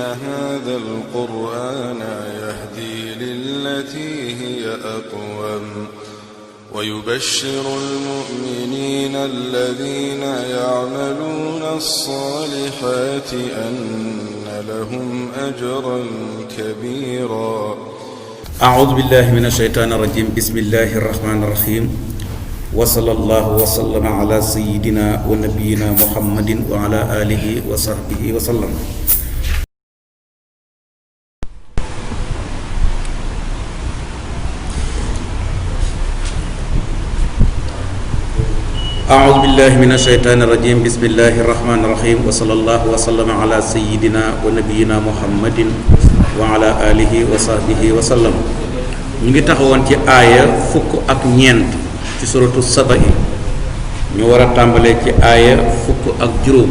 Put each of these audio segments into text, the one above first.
هذا القرآن يهدي للتي هي أقوم ويبشر المؤمنين الذين يعملون الصالحات أن لهم أجرا كبيرا. أعوذ بالله من الشيطان الرجيم. بسم الله الرحمن الرحيم. وصلى الله وسلم على سيدنا ونبينا محمد وعلى آله وصحبه وسلم. أعوذ بالله من الشيطان الرجيم. بسم الله الرحمن الرحيم. وصلى الله وسلم على سيدنا ونبينا محمد وعلى آله وصحبه وسلم. ñu ngi taxawoon ci aaya fukk ak ñeent ci suratu Saba yi ñu war a tàmbalee ci aaya fukk ak juróom.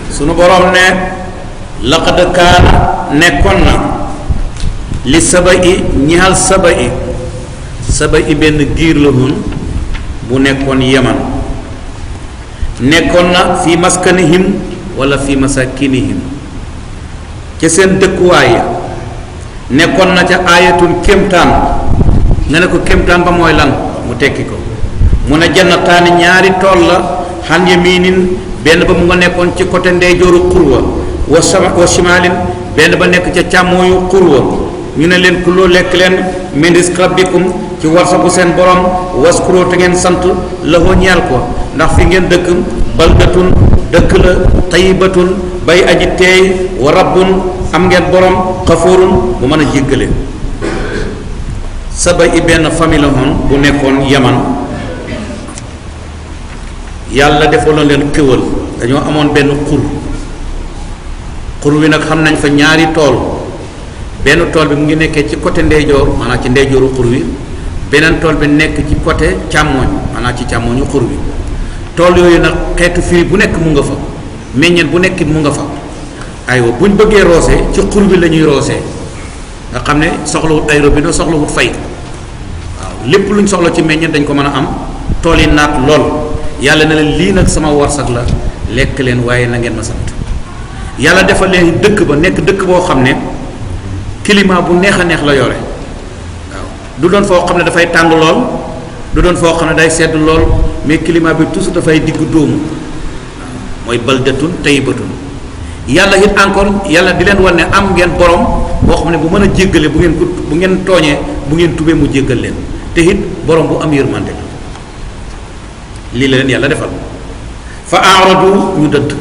sunu boroom ne laqad kaana nekkoon na li Saba yi ñaal Saba yi benn giir la woon bu nekkoon Yaman, nekkoon na fi maskanihim wala fi masakinihim ca seen dëkkuwaay ya, nekkoon na ca aayatul kéemtaan. nga ne ko kéemtaan ba mooy lan mu tekki ko mu ne jannataani ñaari tool la xan yaminin benn ba mu nga nekkoon ci côté ndeyjooru xurwa wa shimalin benn ba nekk ca càmmooyu xurwa. ñu ne leen kuloo lekk leen min rizqi rabbikum ci warsagu seen borom waskuroo te ngeen sant lahoo ñeel ko ndax fi ngeen dëkk baldatun dëkk la tayibatun bay aji teey wa rabbun am ngeen borom xafoorun bu mën a jéggale. Saba i benn famille la woon bu nekkoon Yaman. yàlla defaloon leen xéwal, dañoo amoon benn xur wi nag xam nañ fa ñaari tool. benn tool bi mu ngi nekkee ci côté ndeyjoor maanaam ci ndeyjooru xur wi, beneen tool bi nekk ci côté càmmooñ maanaam ci càmmooñu xur wi. tool yooyu nag xeetu firi bu nekk mu nga fa, meññeen bu nekk mu nga fa. aywa buñ bëggee roosee ci xur bi la ñuy roosee nga xam ne soxlawut ay robinet, soxlawut fay. waaw lépp luñ soxla ci meññeen dañ ko mën a am. tool yi naat lool. yàlla ne leen lii nag sama warsak la, lekk leen waaye na ngeen ma sant. yàlla defal leen dëkk ba nekk dëkk boo xam ne climat bu neex a neex la yore. waaw du doon foo xam ne dafay tàng lool, du doon foo xam ne day sedd lool, mais climat bi toujours dafay diggu dóomu. mooy baldatun tayyibatun. yàlla it encore yàlla di leen wan ne am ngeen borom boo xam ne bu mën a jéggale bu ngeen tooñee bu ngeen tubee mu jéggal leen, te it borom bu am yërmande la. lii la leen yàlla defal. fa aradu ñu dëdd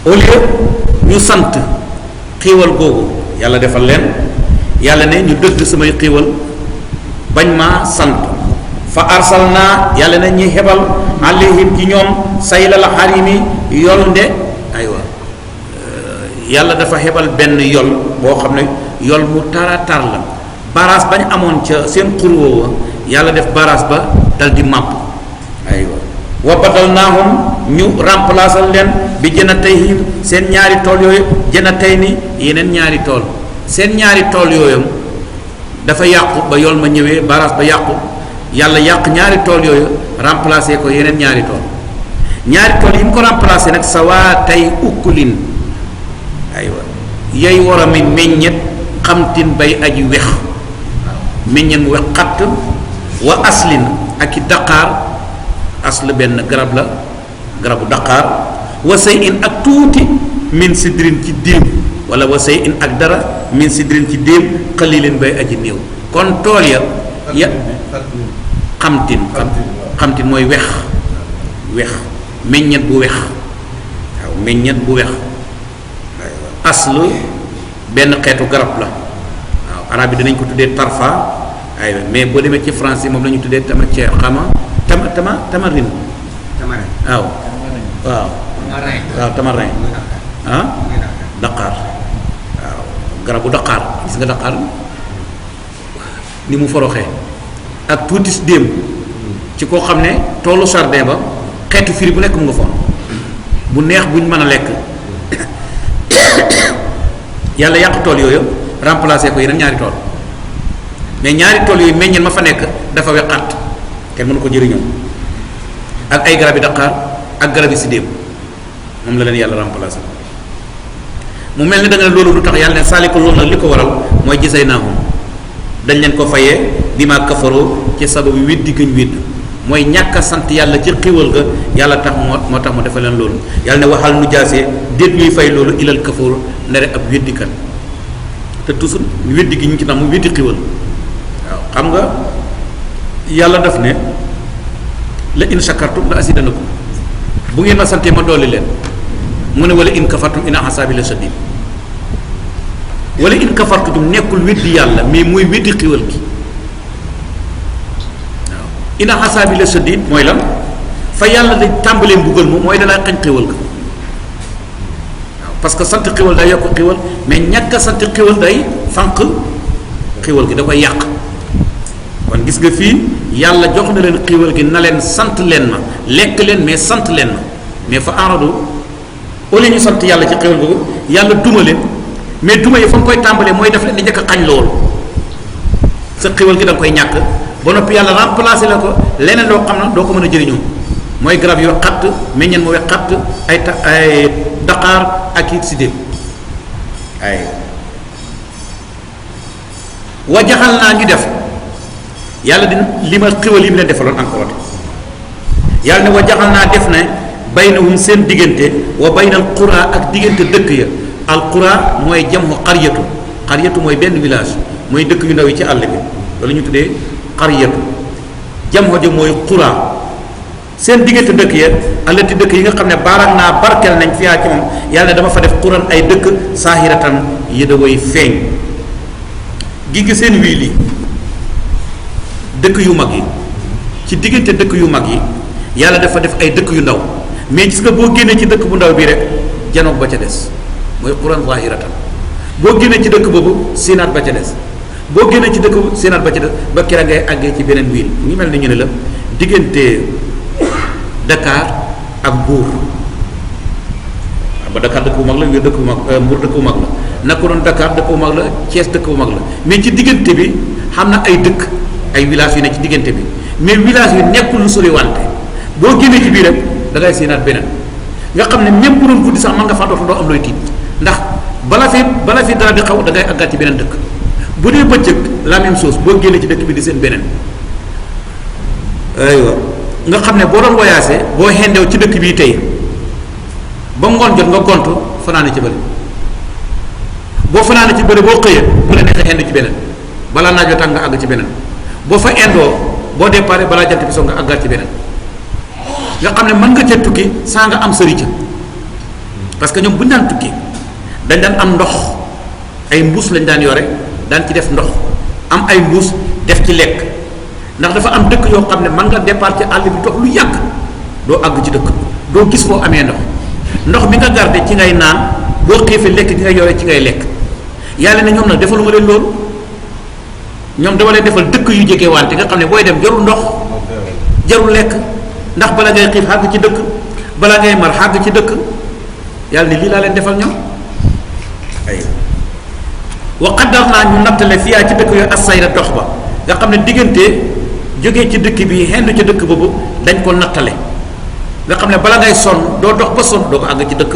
au lieu ñu sant xiiwal googu yàlla defal leen, yàlla ne ñu dëdd samay xiiwal bañ maa sant. fa arsalna yàlla ne ñi xebal alayhim ci ñoom saylal harimi yol nde aywa yàlla dafa xebal benn yol boo xam ne yol mu tara tar la. baraas bañ amoon ca seen xurwoo wa yàlla def baraas ba dal di màpp. aywa wa badalnaahum ñu remplacer leen bi jannatayhim seen ñaari tool yooyu jannatayni yeneen ñaari tool. seen ñaari tool yooyu dafa yàqu ba yol ma ñëwee baraas ba yàqu, yàlla yàq ñaari tool yooyu remplacer ko yeneen ñaari tool. ñaari tool yi mu ko remplacer nag sawaatay ukkulin aywa yay war a mi meññet xamtin bay aji wex. waaw meññet mu wex xatt wa aslin ak i daqaar. asl benn garab la, garabu daqaar. wa say in ak tuuti min sidrin ci déem, wala wa say in ak dara min sidrin ci déem xalilin bay aji néew. kon tool ya xamtin mooy wex meññet bu wex. waaw meññet bu wex. asl benn xeetu garab la. waaw arab yi dinañ ko tuddee tarfa aywa, mais boo demee ci français moom la ñu tuddee tamarin. waaw tamarin daqaar. waaw garabu daqaar, gis nga daqaar ni mu foroxee ak tuuti si déem ci koo xam ne toolu jardin ba xeetu firi bu nekk mu nga foon bu neex buñ mën a lekk. yàlla yàq tool yooyu remplacé ko yeneen ñaari tool mais ñaari tool yooyu meññeen ma fa nekk dafa weqaat kenn mënu ko jëriñoo ak ay garabi daqaar ak garabi sidéem moom la leen yàlla remplacé mu mel ni da nga ne loolu lu tax yàlla ne saaliku loolu nag li ko waral mooy gisay naahum dañ leen ko fayee bi ma kafaroo ci sababu weddi gëñ wedd mooy ñàkk a sant yàlla ci xiwal ga yàlla tax moo tax mu defal leen loolu yàlla ne waxal nu jaasee déet ñuy fay loolu ilal kafaru ndere ab weddikat te toujours weddi gi ñu ci tax mu weddi xiwal waaw xam nga yàlla daf ne la in shakartum la asidanakum bu ngeen ma santee ma dolli leen mu ne wala in kafartum ina asabi la shadid wala in kafartum nekkul weddi yàlla mais mooy weddi xiwal gi waaw ina asabi la shadid mooy lan fa yàlla da tàmbalee mbugal moom mooy dalay xañ xiwal ga waaw parce que sant xiwal day yokk xiwal mais ñàkk a sant xiwal day fànq xiwal gi da koy yàq kon gis nga fii yàlla jox na leen xiwal gi na leen sant leen ma lekk leen mais sant leen ma mais fa aradu au lieu ñu sant yàlla ci xiwal googu yàlla duma leen mais duma yi fa nga koy tàmbalee mooy def leen di njëkk a xañ loolu sa xiwal gi da nga koy ñàkk ba noppi yàlla remplacé la ko leneen loo xam ne doo ko mën a jëriñoo mooy garab yoo xatt meññeen mooy xatt ay daqaar ak it sidéem ay wajaxal naa ñu def yàlla di li ma xiwal yi mu leen defaloon encore yàlla ne wajaxal naa def ne baynahum seen diggante wa baynal qura ak diggante dëkk ya al qura mooy jamhu qaryatu mooy benn village mooy dëkk yu ndaw yi ci àll bi loolu ñu tuddee qaryatu jamhu ja mooy qura seen diggante dëkk ya allati dëkk yi nga xam ne baarak naa barkel nañ fiyaa ci moom yàlla ne dama fa def quran ay dëkk saahiratan yi da way feeñ gi nga seen wii lii dëkk yu mag yi ci diggante dëkk yu mag yi yàlla dafa def ay dëkk yu ndaw mais gis nga boo génnee ci dëkk bu ndaw bii rek janoog ba ca des mooy quran zahiratan boo génnee ci dëkk boobu séenaat ba ca des boo génnee ci dëkk boobu séenaat ba ca des ba kera ngay àggee ci beneen wiil mu ngi mel ni ñu ne la diggante Dakar ak Mbour ba Dakar dëkk bu mag la Mbour dëkk bu mag Mbour dëkk bu mag la naka doon Dakar dëkk bu mag la Thiès dëkk bu mag la mais ci diggante bi xam na ay dëkk ay village yu ne ci diggante bi mais village yu nekkul lu sori wante boo génnee ci biir rek da ngay séenaat beneen nga xam ne même bu doon guddi sax man nga faa doo am looy tiit ndax bala fi dara di xaw da ngay àggaat ci beneen dëkk bu dee bëccëg la même chose boo génnee ci dëkk bi di seen beneen aywa nga xam ne boo doon voyagé boo xendew ci dëkk bii tey ba ngoon jot nga gontu fanaane ci bëri boo fanaane ci bëri boo xëyee bu la neexee xend ci beneen balaa naajoo tàng nga àgg ci beneen boo fa indoo boo déparé balaa jant bi soo nga àggaat ci beneen nga xam ne mën nga ca tukki saa nga am sëri ca parce que ñoom bu ñu daan tukki dañ daan am ndox ay mbuus lañ daan yore daan ci def ndox am ay mbuus def ci lekk ndax dafa am dëkk yoo xam ne mën nga départ ci àll bi dox lu yàgg doo àgg ci dëkk doo gis foo amee ndox bi nga garde ci ngay naan boo xiifee lekk gi nga yore ci ngay lekk yàlla ne ñoom nag defaluma leen loolu ñoom dama leen defal dëkk yu jege wante nga xam ne booy dem jarul ndox jarul lekk ndax bala ngay xiif xàgg ci dëkk bala ngay mar xàgg ci dëkk yàlla ne lii laa leen defal ñoom ay wa qaddar naa ñu nattale fiyaa ci dëkk yooyu assayra dox ba nga xam ne diggante jógee ci dëkk bi xendu ci dëkk boobu dañ ko nattale nga xam ne bala ngay sonn doo dox ba sonn doo ko àgg ci dëkk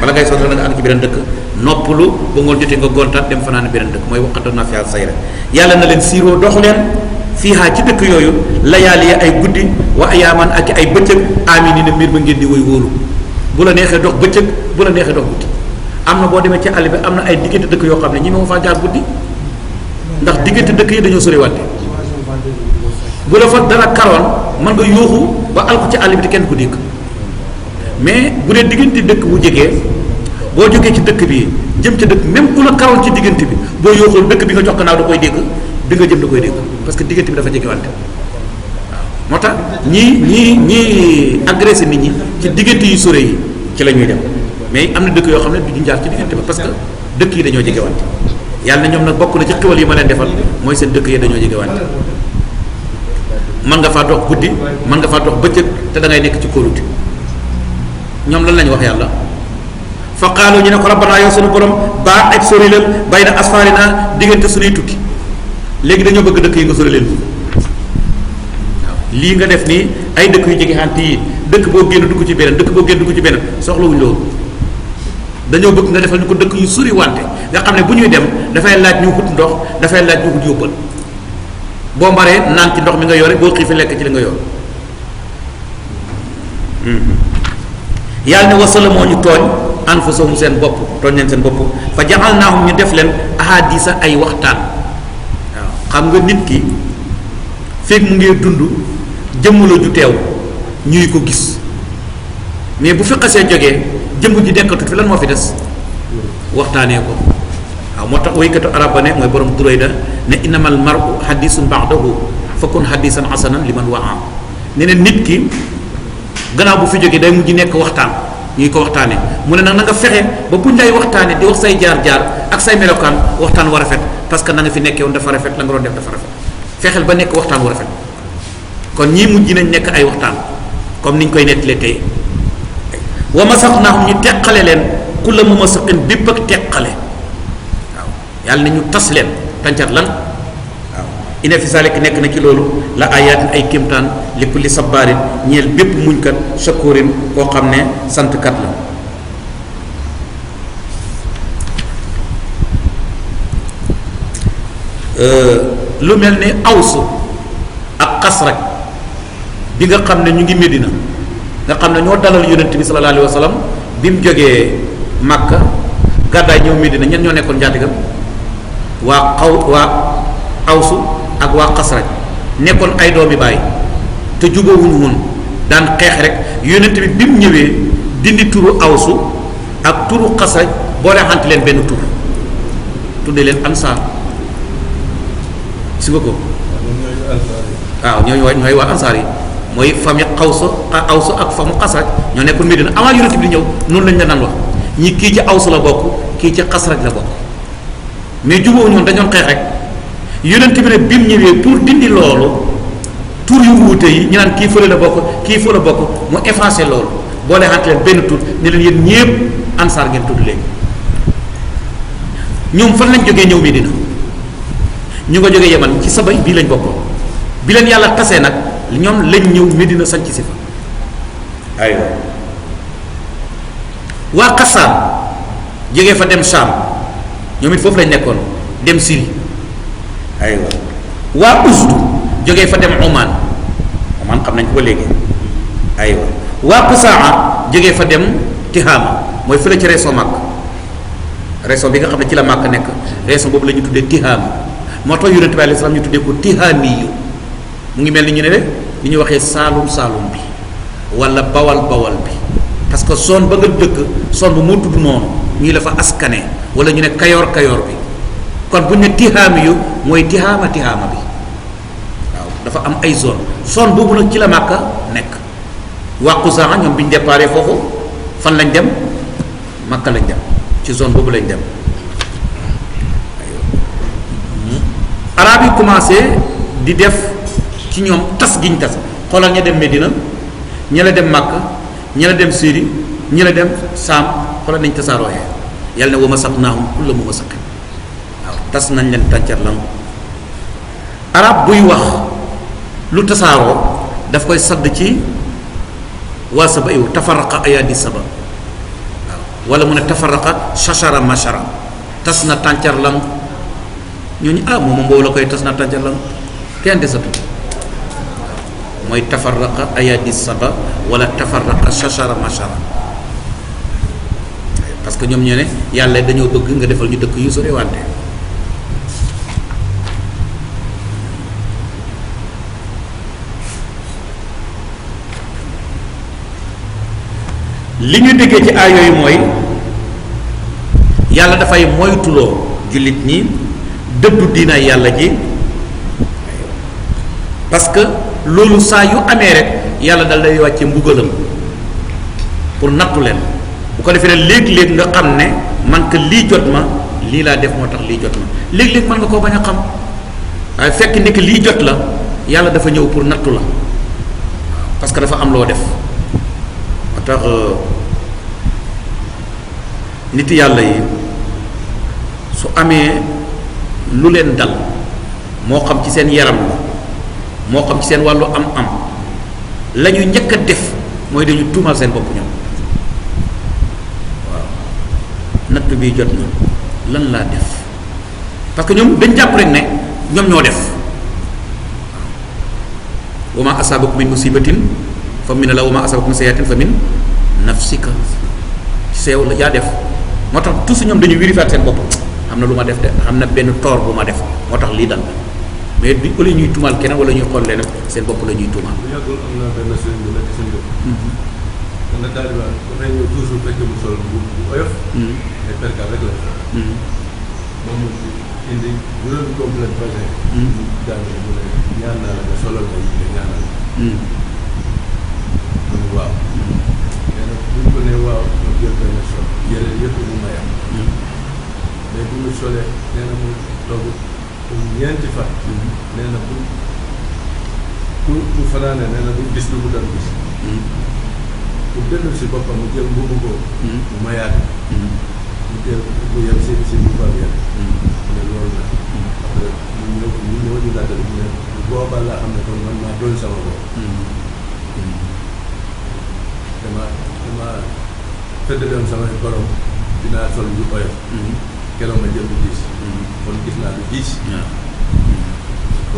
bala ngay sonn da nga àgg ci beneen dëkk noppalu ba ngoon jotee nga gontaat dem fanaan beneen dëkk mooy wa qaddar naa fiyaa sayra yàlla na leen siiroo dox leen fiihaa ci dëkk yooyu layaali ya ay guddi wa ayaaman ak ay bëccëg amini na mbir ba ngeen di woy wóolu bu la neexee dox bëccëg bu la neexee dox guddi am na boo demee ci àll bi am na ay diggante dëkk yoo xam ne ñi ma faa jaar guddi ndax diggante dëkk yi dañoo soriwante bu la fa dara karoon mën nga yóoxu ba alku ci àll bi te kenn ko dégg mais bu dee diggante dëkk bu jegee boo jógee ci dëkk bi jëm ca dëkk même ku la karoon ci diggante bi boo yóoxul dëkk bi nga jox gannaaw da koy dégg bi nga jëm da koy dégg parce que diggante bi dafa jege wante waaw moo tax ñii agressé nit ñi ci diggante yu sore yi ci la ñuy dem mais am na dëkk yoo xam ne du ñu jaar ci diggante ba parce que dëkk yi dañoo jege wante yàlla na ñoom nag bokk na ci xiwal yi ma leen defal mooy seen dëkk yi dañoo jege wante mën nga faa dox guddi mën nga faa dox bëccëg te da ngay nekk ci kóolute ñoom lan lañu wax yàlla fa qaalu ñu ne ko rabbana yow sunu borom baax ak sorilal bay na asfaarina diggante suñuy tukki léegi dañoo bëgg dëkk yi nga sori leen lii nga def nii ay dëkk yu jege xante yi dëkk boo génn dugg ci beneen dëkk boo génn dugg ci beneen soxlawuñ loolu dañoo bëgg nga defal ñu ko dëkk yu sori wante nga xam ne bu ñuy dem dafay laaj ñu xut ndox dafay laaj ñu xut yóbbal boo maree naan ci ndox mi nga yore boo xiifee lekk ci li nga yor yàlla ne wasala moo ñu tooñ anfusahum seen bopp tooñ leen seen bopp fa ja'alnaahum ñu def leen ahadisa ay waxtaan waaw xam nga nit ki fekk mu ngi dund jëmm la ju teew ñuy ko gis mais bu fi xasee jógee jëmm ji dekkatut fi lan moo fi des waxtaanee ko waaw moo tax woykatu arab ba ne mooy borom Durayda ne innamal mar'u hadisun ba'dahu fakun hadisan hasanan liman wa'a ne ne nit ki gannaaw bu fi jógee day mujj nekk waxtaan ñuy ko waxtaanee mu ne nag na nga fexe ba buñ lay waxtaanee di wax say jaar-jaar ak say melokaan waxtaan war a rafet parce que na nga fi nekkee woon dafa rafet la nga doon def dafa rafet fexeel ba nekk waxtaan wu rafet kon ñii mujj nañ nekk ay waxtaan comme niñ koy nettalee tey wa masaqnaahum ñu teqale leen kulla mumasaqin bépp ak teqale waaw yàlla na ñu tas leen tàncat lan waaw ina fi salik nekk na ci loolu la ayaatin ay kéemtaan li kulli sabbaarin ñeel bépp muñkat shakurin koo xam ne santkat la lu mel ni Aws ak Xasraj bi nga xam ne ñu ngi Medina nga xam ne ñoo dalal yonent bi sallallahu alayhi wa sallam bi mu jógee Makka gàddaay ñëw Medina ñen ñoo nekkoon njaatigam waa Aws ak waa Xasraj nekkoon ay doomi baay te jubóowuñu woon daan xeex rek yonent bi mu ñëwee dindi turu Aws ak turu Xasraj boole xante leen benn tur tudde leen ansaar si nga ko waaw ñooy waa ansaar yi mooy famille Aws ak famille Xasraj ñoo nekkoon Medina avant yonent bi di ñëw noonu lañ la daan wax ñi kii ci Aws la bokk kii ci Xasraj la bokk mais jubóo ñoon dañoon xeex rek yonent bi ne bi mu ñëwee pour dindi loolu tur yu wuute yi ñu naan kii fële la bokk kii fële la bokk mu effacé loolu boole xante leen benn tur ne leen yéen ñépp ansaar ngeen tudd léegi ñoom fan lañ jógee ñëw Medina ñu nga jógee Yaman ci Saba bii lañ bokkoon bi leen yàlla tasee nag ñoom lañ ñëw Medina sanc si fa aywa waa Qassam jógee fa dem Sham ñoom it foofu lañ nekkoon dem Syrie aywa waa Uzdu jógee fa dem Oman xam nañ ko ba léegi aywa waa Qusaa jógee fa dem Tihama mooy fële ci région Makka région bi nga xam ne ci la Makka nekk région boobu la ñu tuddee Tihama moo tax yonent bi alayhi salaam ñu tuddee ko Tihaamiyu mu ngi mel ni ñu ne li ñuy waxee saalum bi wala bawal bi parce que zone ba nga dëkk zone bu moo tudd noonu ñii la fa askane wala ñu ne kayoor bi kon bu ñu ne Tihaamiyu mooy Tihaama bi waaw dafa am ay zone boobu nag ci la Makka nekk waa Qusaa ñoom bi ñu déparé foofu fan lañ dem Makka lañ dem ci zone boobu lañ dem arab yi commencé di def ci ñoom tas giñ tas xoolal ña dem Medina ña la dem Makka ña la dem Syrie ña la dem Saam xoolal nañ tasaarooxee yàlla ne wa masaqnaahum kulla mumasaqin waaw tas nañ leen tàncar lan arab buy wax lu tasaaroo daf koy sadd ci waa Saba iw tafaraqa ayaadi Saba waaw wala mu ne tafaraqa shashara mashara tas na tàncar lan ñooñu moom mboobu la koy tas na tàncar lan kenn desatu mooy tafarraqa ayadi Saba wala tafarraqa shashara mashara parce que ñoom ñoo ne yàlla dañoo bëgg nga defal ñu dëkk yu sore wante li ñu déggee ci aay yooyu mooy yàlla dafay moytuloo jullit ñi dëddu diina yàlla ji parce que loolu saa yu amee rek yàlla dal day wàcce mbugalam pour nattu leen bu ko defee ne léeg-léeg nga xam ne man que lii jot ma lii laa def moo tax lii jot ma léeg-léeg mën nga koo bañ a xam waaye fekk ni que lii jot la yàlla dafa ñëw pour nattu la parce que dafa am loo def moo tax nit yàlla yi su amee lu leen dal moo xam ci seen yaram la moo xam ci seen wàllu am-am la ñu njëkk a def mooy dañu tuumal seen bopp ñoom waaw natt bi jot na lan laa def parce que ñoom dañ jàpp rek ne ñoom ñoo def wa ma asaabakum min musibatin fa min la wa ma asaabakum min sayyi'atin fa min nafsika seew la yaa def moo tax tous ñoom dañuy vérifier seen bopp am na lu ma def de am na benn toor bu ma def moo tax lii dal la mais du au lieu ñuy tuumaal keneen wala ñuy xool leneen seen bopp la ñuy tuumaal. bu yàggul am na benn sëriñ bu nekk seen dëkk. kon nag daal di wax dafay ñëw toujours fekk mu sol bu oyof. ay percal rek la. moom indi juróomi complet basin. daal di mu ne ñaan naa la nga solal ma yi nga ñaanal. mu ne waaw. nee na bu ñu ko nee waaw mu jël benn sol yére yëpp mu mayam. mais bu ñu solee nee na mu toog ñeenti fan. nee na bu fanaane nee na bu gis lu mu doon gis. pour dellu si boppam mu jël mbubu ko. mu mayaat. mu jël mu yem si mbubbam yem. mu ne loolu nag. après ñu ñëw ñu laajal mu ne boobaa laa xam ne kon man maa doon sama bopp. dama tëddaloon samay borom dinaa sol lu oyof. keroog ma jël lu diis. kon gis naa lu diis.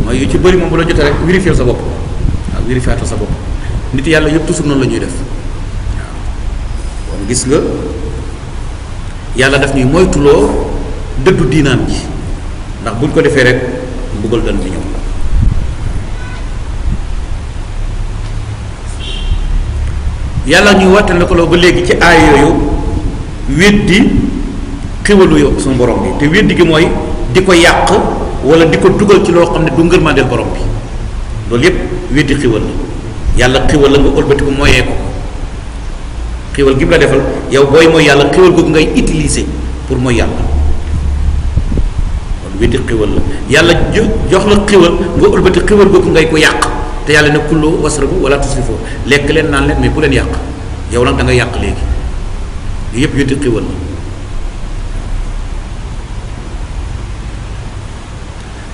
mooy yu ci bëri moom bu la jotee rek vérifier sa bopp waaw vérifier sa bopp nit yàlla yëpp toujours noonu la ñuy def waaw kon gis nga yàlla daf ñuy moytuloo dëddu diinaam ji ndax buñ ko defee rek mbugal dal di ñëw yàlla ñuy wattane ko loo ba léegi ci aay yooyu weddi xiwalu yo suñu borom bi te weddi gi mooy di ko yàq wala di ko dugal ci loo xam ne du ngërmandeel borom bi loolu yépp weddi xiwal la yàlla xiwal la nga ëlbati ko mooyee ko xiwal gi mu la defal yow booy mooy yàlla xiwal googu ngay utiliser pour mooy yàlla kon weddi xiwal la yàlla jox la xiwal nga ëlbati xiwal googu ngay ko yàq te yàlla ne kullu wasrabu wala tusrifu lekk leen naan leen mais bu leen yàq yow nag da nga yàq léegi li yépp weddi xiwal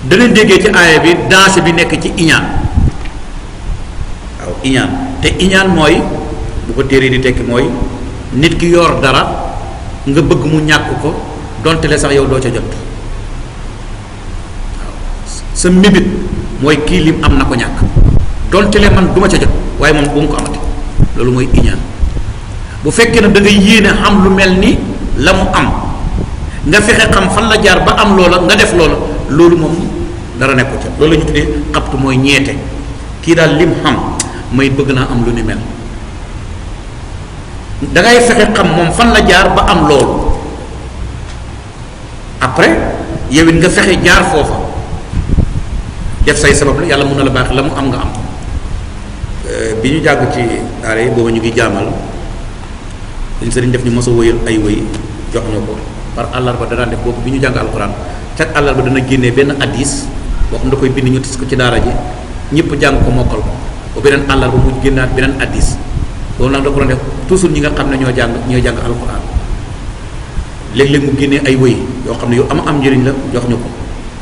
la dana déggee ci aaya bi danse bi nekk ci iñaan waaw iñaan te iñaan mooy bu ko téere di tekki mooy nit ki yor dara nga bëgg mu ñàkk ko donte le sax yow doo ca jot waaw sa mébét mooy kii lim am na ko ñàkk donte le man du ma ca jot waaye moom bu mu ko amati loolu mooy iñaan bu fekkee ne da ngay yéene xam lu mel ni la mu am nga fexe xam fan la jaar ba am loola nga def loola loolu moom dara nekku ca loolu la ñu tuddee xabtu mooy ñeete kii daal lim xam may bëgg naa am lu ni mel da ngay fexe xam moom fan la jaar ba am loolu après yow it nga fexe jaar foofa def say sabab la yàlla mun na la baax la mu am nga am bi ñu jàgg ci daara yi booba ñu ngi jaamal dañ sëriñ def ñu mos a wëyal ay wëy jox ñu ko par àllarba danaan def boobu bi ñu jàng alxuraan chaque àllarba dana génnee benn addis boo xam da koy bind ñu tis ko ci daara ji ñëpp jàng ko mokkal ko ba beneen àllarba mu génnaat beneen addis loolu nag da ko doon def toujours ñi nga xam ne ñoo jàng alxuraan léeg-léeg mu génnee ay wëy yoo xam ne yu am njëriñ la jox ñu ko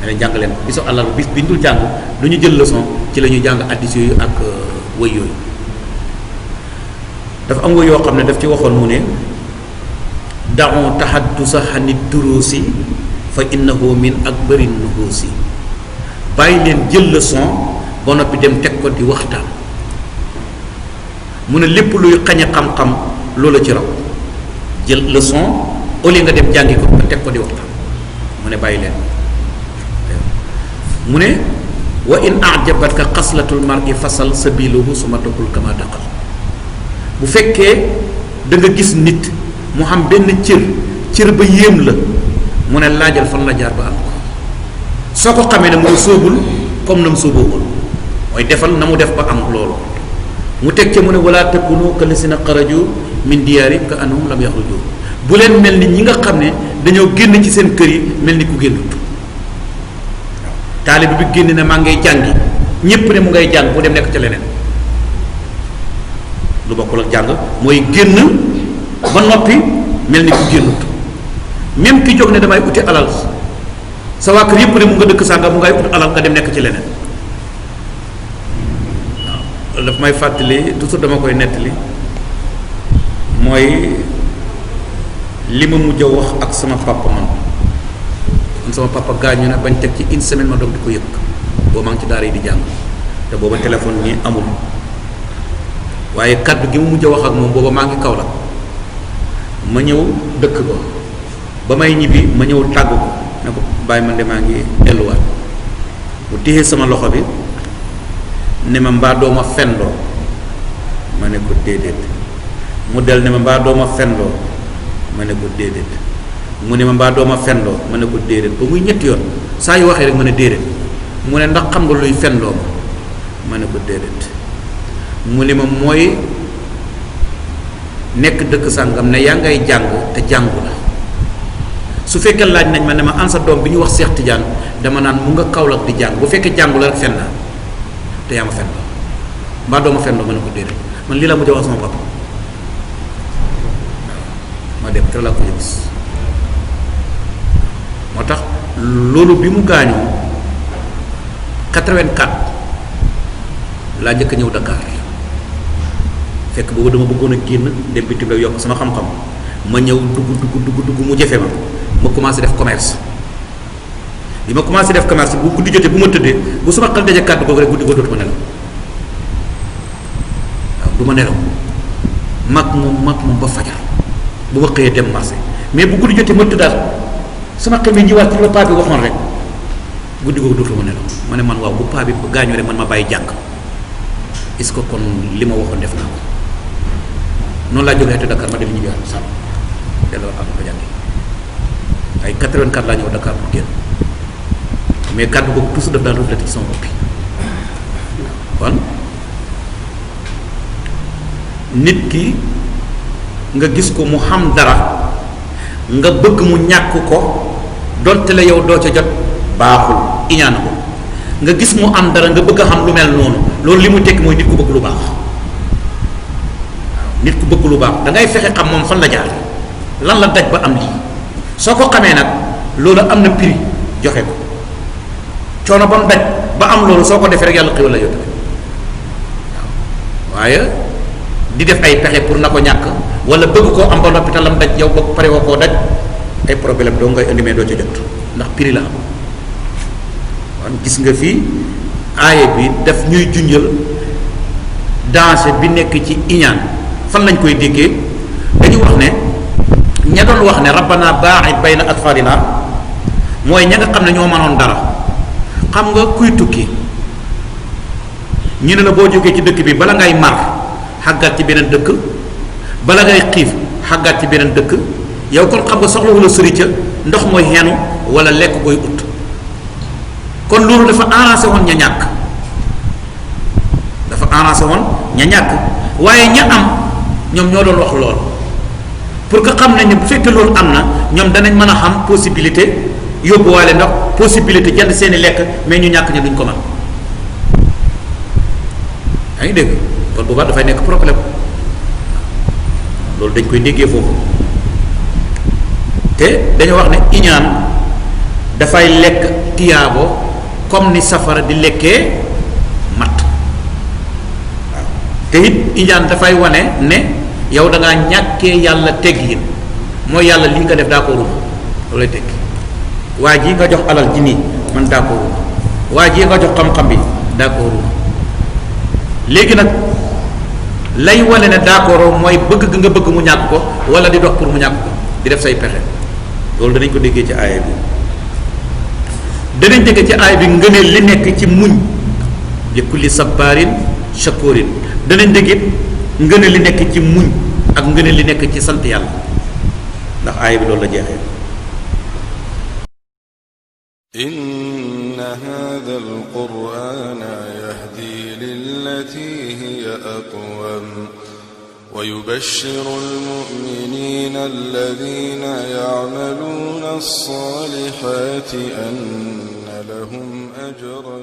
ne jàng leen bisu àllarba bis bi ñu dul jàng du ñu jël leçon ci la ñuy jàng addis yooyu ak wëy yooyu dafa am wëy yoo xam ne daf ci waxoon mu ne da'u tahaddusa xanit duruusi fa innahu min akbari nuhuusi bàyyi leen jël leçon ba noppi dem teg ko di waxtaan mu ne lépp luy xañe xam-xam loola ci raw jël leçon au lieu nga dem jàngi ko nga teg ko di waxtaan mu ne bàyyi leen mu ne wa in ajabatka xaslatul mar'i fasal sabiluhu suma taqul kama daqal bu fekkee da nga gis nit mu xam benn cër ba yéem la mu ne laajal fan la jaar ba am ko soo ko xamee ne mooy sóobul comme na mu sóoboowul mooy defal na mu def ba am loolu mu teg ca mu ne wala takunu kallasina xaraju min diyaarihim ka annahum lam yaxruju bu leen mel ni ñi nga xam ne dañoo génn ci seen kër yi mel ni ku génnut taalibe bi génn ne maa ngay jàngi ñépp ne mu ngay jàng mu dem nekk ca leneen lu bokkul ak jàng mooy génn ba noppi mel ni ku génnut même ki jóg ne damay uti alal sa waa kër yëpp ne mu nga dëkk sànga mu ngay ut alal nga dem nekk ci leneen waaw daf may fàttali toujours dama koy nettali mooy li ma mujj a wax ak sama papa man sama papa gaañu na bañ teg ci une semaine ma doog di ko yëg boo maa ngi ci daara yi di jàng te booba téléphone ñi amul waaye kaddu gi mu mujj a wax ak moom booba maa ngi kaw la ma ñëw dëkk ba ba may ñibbi ma ñëw tàggu ko ne ko bàyyi man de maa ngi delluwaat mu téye sama loxo bi ne ma mbaa dooma fendoo ma ne ko déedéet mu del ne ma mbaa dooma fendoo ma ne ko déedéet mu ne ma mbaa dooma fendoo ma ne ko déedéet ba muy ñetti yoon saa yu waxee rek ma ne déedéet mu ne ndax xam nga luy fendoo ma ne ko déedéet mu ne ma mooy nekk dëkk sàngam ne yaa ngay jàng te jàngu la su fekkee laaj nañ ma ne ma an sa doom bi ñu wax Cheikh Tidiane dama naan mu nga Kaolack di jàng bu fekkee jàngu la rek fen naa te yaa ma fen loo mbaa dooma fen loo ma ne ko déedéet man lii la mujj a wax sama papa ma dem te laa ko gis moo tax loolu bi mu gaañoo 84 laa njëkk a ñëw Dakar fekk boobu dama bëggoon a génn dem bitim la yokk sama xam-xam ma ñëw dugg mu jafe ma commencé def commerce bi ma commencé def commerce bu guddi jotee bu ma tëddee bu sama xel daje kàddu googu rek guddi googu dootuma nelaw waaw du ma nelaw mag moom ba fajar bu ma xëyee dem marché mais bu guddi jotee ma tëddaat sama xel mi ñëwaat ci la paa bi waxoon rek guddi googu dootuma nelaw ma ne man waaw bu paa bi gaañoo rek man ma bàyyi jàng est-ce que kon li ma waxoon def naa ko noonu laa jógee te Dakar ma def ñibbi waat sàmm delloo am ko jàngi ay 84 laa ñëw Dakar pour génn mais kàddu boobu toujours daf daan reflété ci sama bopp kon nit ki nga gis ko mu xam dara nga bëgg mu ñàkk ko donte la yow doo ca jot baaxul iñaan ko nga gis mu am dara nga bëgg a xam lu mel noonu loolu li mu tekki mooy nit ku bëgg lu baax nit ku bëgg lu baax da ngay fexe xam moom fan la jaar lan la daj ba am lii soo ko xamee nag loolu am na prix joxe ko coono ba mu daj ba am loolu soo ko defee rek yàlla xéwal la yow tamit waaw waaye di def ay pexe pour na ko ñàkk wala bëgg koo am ba noppi talam daj yow ba pare woo koo daj ay problème doo ngay indi mais doo ca jot ndax prix la am kon gis nga fii aaye bi daf ñuy junjal danger bi nekk ci iñaan fan lañ koy déggee dañu wax ne ña doon wax ne rabbana baa'id bayna atfarina mooy ña nga xam ne ñoo mënoon dara xam nga kuy tukki ñu ne la boo jógee ci dëkk bi bala ngay mar xàggaat ci beneen dëkk bala ngay xiif xàggaat ci beneen dëkk yow kon xam nga soxla wala sëri ca ndox mooy xeenu wala lekk koy ut kon loolu dafa arrangé woon ña ñàkk dafa arrangé woon ña ñàkk waaye ña am ñoom ñoo doon wax lool pour que xam nañ ne bu fekkee loolu am na ñoom danañ mën a xam possibilité yóbbuwaale ndox possibilité jënd seeni lekk mais ñu ñàkk ña duñ ko mën yaa ngi dégg kon boobaa dafay nekk problème loolu dañ koy déggee foofu te dañu wax ne iñaan dafay lekk tiyaabo comme ni safara di lekkee matt waaw te it iñaan dafay wane ne yow da ngaa ñàkkee yàlla teggin mooy yàlla lii nga def daa ko ruma loolu lay tekki waa ji nga jox alal ji nii man daa ko ruma waa ji nga jox xam-xam bi daa ko ruma léegi nag lay wane ne d'accord mooy bëgg gi nga bëgg mu ñàkk ko wala di dox pour mu ñàkk ko di def say pexe loolu danañ ko déggee ci aaya bi danañ dégg ci aaya bi ngëneel li nekk ci muñ li kulli sabarin shakurin danañ dégg it ngëneel li nekk ci muñ ak ngëneel li nekk ci sant yàlla ndax aaya bi loolu la jeexee inna hadha al-qur'ana yahdi lillati hiya aqwam ويبشر المؤمنين الذين يعملون الصالحات أن لهم أجرا